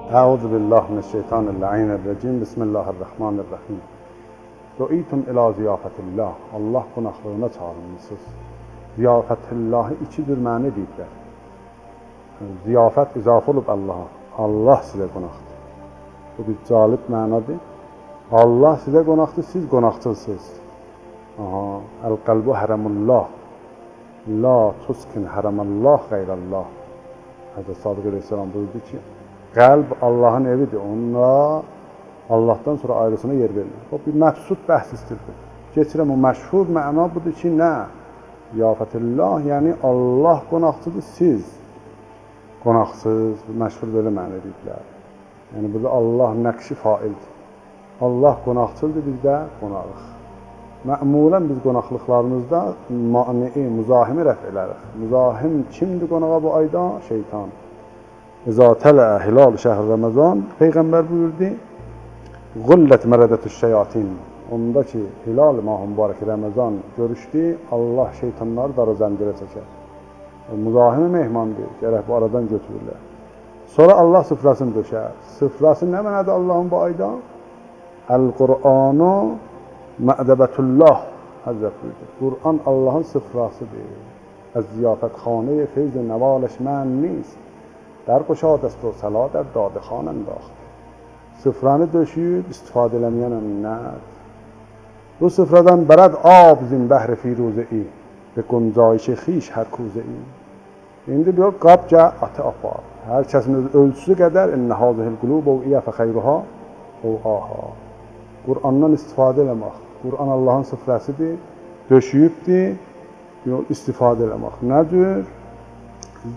Əuzu billahi mineşşeytanirracim. Bismillahirrahmanirrahim. Duitum ila ziyafətillah. Allah qonaqlığına çağırılmışsınız. Ziyafətillahı iki cür məna deyiblər. Ziyafət izafə olub Allaha. Allah sizə qonaqdır. Bu bir calib mənadır. Allah sizə qonaqdır, siz qonaqçılsınız. Aha, əl-qəlbu hərəmullah. La tuskin hərəməllah qeyrəllah. Həzrət Sadiq əleyhissalam buyurdu ki, qəlb Allahın evidir, onunla Allahdan sonra ayrısına yer verilir. O bir məbsut bəhs istirdir. Keçirəm, o məşhur məna budur ki, nə? Ziyafətillah, yəni Allah qonaqçıdır, siz qonaqsız, məşhur belə məna ediblər. Yəni burada Allah nəqşi faildir. Allah qonaqçıldır, biz də qonağıq. Məmulən biz qonaqlıqlarımızda mani'i, müzahimi rəf elərik. Müzahim kimdir qonağa bu ayda? Şeytan. İza tələ hilal şəhr Ramazan, Peyğəmbər buyurdu, Qullət mərədətü şeyatin. Onda ki, hilal mah mübarək Ramazan görüşdü, Allah şeytanları dara zəncirə çəkər. Müzahimi mehmandır, gərək bu aradan götürürlər. Sonra Allah sıfrasını döşər. Sıfrası nə mənadır Allahın bu ayda? Əl-Qur'anu mədəbətullah, Həzrət buyurdu. Qur'an Allahın sıfrasıdır. Əz ziyafətxanə feyz-i nəvalış mən nist. در قشاد است و صلا در دادخان انداخت. Sıfranı döşüyüb, istifadə eləməyən ənnət. Bu sıfradan bərəd ab zin bəhr firuzə-i və güncayişi xiş hər kuzə-i. İndi diyor, qabca atı apar. Hər kəsin öz ölçüsü qədər innə hazihil qulub oviyyə fəxeyruha ovaha. Qur'andan istifadə eləmək. Qur'an Allahın sıfrasıdır, döşüyübdür, istifadə eləmək. Nədir?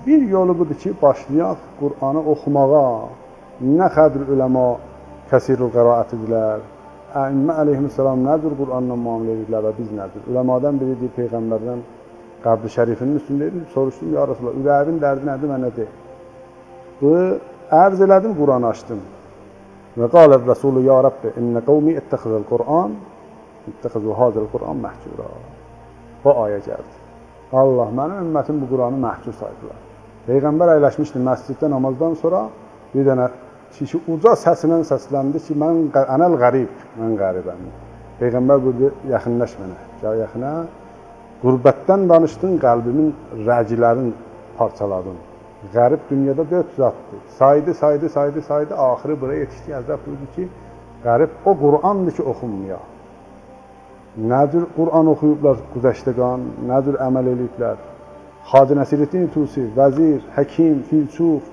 Bir yolu budur ki, başlayaq Qur'anı oxumağa. Nə xədr üləma kəsirul qəraət edirlər, əimmə əleyhissalam nə cür Qur'anla müamilə edirlər və biz nə cür. Üləmadan biri deyir, Peyğəmbərdən qəbri şərifinin üstündə idi, soruşdum, ya Rasulullah, ürəyin dərdi nədir, mənə de. Bu, ərz elədim, Qur'anı açdım. Və qalə Rəsulü, ya Rabbi, innə qavmi ittəxəzəl Qur'an, ittəxəzü hazəl Qur'an məhcura. Bu ayə gəldi. Allah, mənim ümmətim bu Qur'anı məhcur saydılar. Peyğəmbər əyləşmişdi məsciddə namazdan sonra bir dənə kişi uca səsinə səsləndi ki, mən ənəl qərib, mən qəribəm. Peyğəmbər buyurdu, yaxınlaş mənə, gəl yaxına. Qürbətdən danışdın, qəlbimin rəcilərin parçaladın. Qərib dünyada 4 zatdır. Saydı, saydı, saydı, saydı, axırı buraya yetişdi. Həzrət buyurdu ki, qərib o Qur'andır ki, oxunmuyor. Nə cür Qur'an oxuyublar güzəştəqan, nə cür əməl eləyiblər. Xacə Nəsirəddin Tusi, vəzir, həkim, filsuf,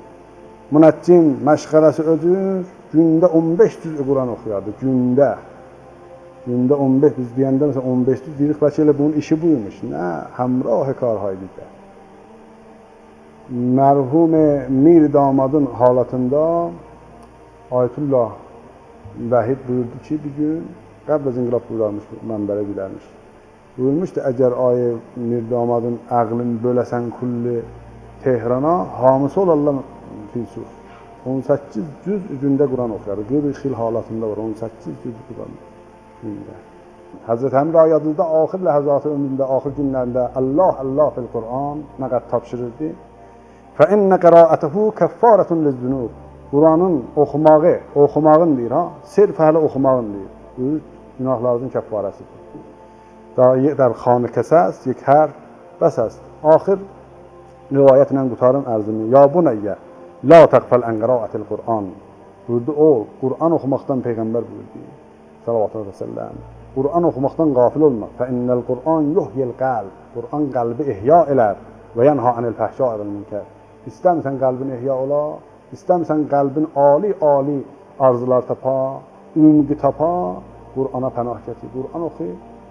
münəccim, məşğələsi özür, gündə 15 cüz Qur'an oxuyardı, gündə. Gündə 15, biz deyəndə məsələn 15 cüz deyirik, bəlkə elə bunun işi buymuş. Nə, həmrah karhay digər. Mərhum Mir damadın halatında Ayətullah Vəhid buyurdu ki, bir gün, qəbl az inqilab buyurarmış, mənbərə gedərmiş. Buyurmuşdu, əgər ayə Mir damadın əqlin böləsən kulli Tehrana, hamısı olarlar filsuf. 18 cüz gündə Quran oxuyar. Qeyri xil halatında var, 18 cüz Quran gündə. Həzrət Əmir yadınızda axir ləhəzatı ömründə, axir günlərində Allah, Allah fil Quran nə qədər tapşırırdı. Fə innə qiraətuhu kəffarətun liz-zunub. Quranın oxumağı, oxumağın deyir ha, sırf hələ oxumağın deyir. Buyur, günahlarınızın kəffarəsidir. در xanı kəsəs, yek hər bəs əst. Axir rivayətlə qutarım ərzimi. Ya bunəyyə, la təğfəl ən qiraətil Qur'an. Buyurdu o, Qur'an oxumaqdan Peyğəmbər buyurdu. Salavatü və səlləm. Qur'an oxumaqdan qafil olma. Fə innəl Qur'an yuhyil qəlb. Qur'an qəlbi ihya elər və yənha anil fəhşa vəl münkər. İstəmsən qəlbin ihya ola, istəmsən qəlbin ali-ali arzular tapa, ümqü tapa, Qur'ana pənah gətir, Qur'an oxu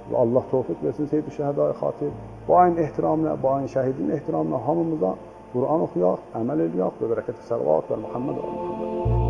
və Allah tövfiq versin Seyyid-i Şəhədaya xatir. Bu ayın ehtiramına, bu ayın şəhidinin ehtiramına hamımıza Qur'an oxuyaq, əməl eləyək və bərəkət-i səlavat və Muhammed və Muhammed.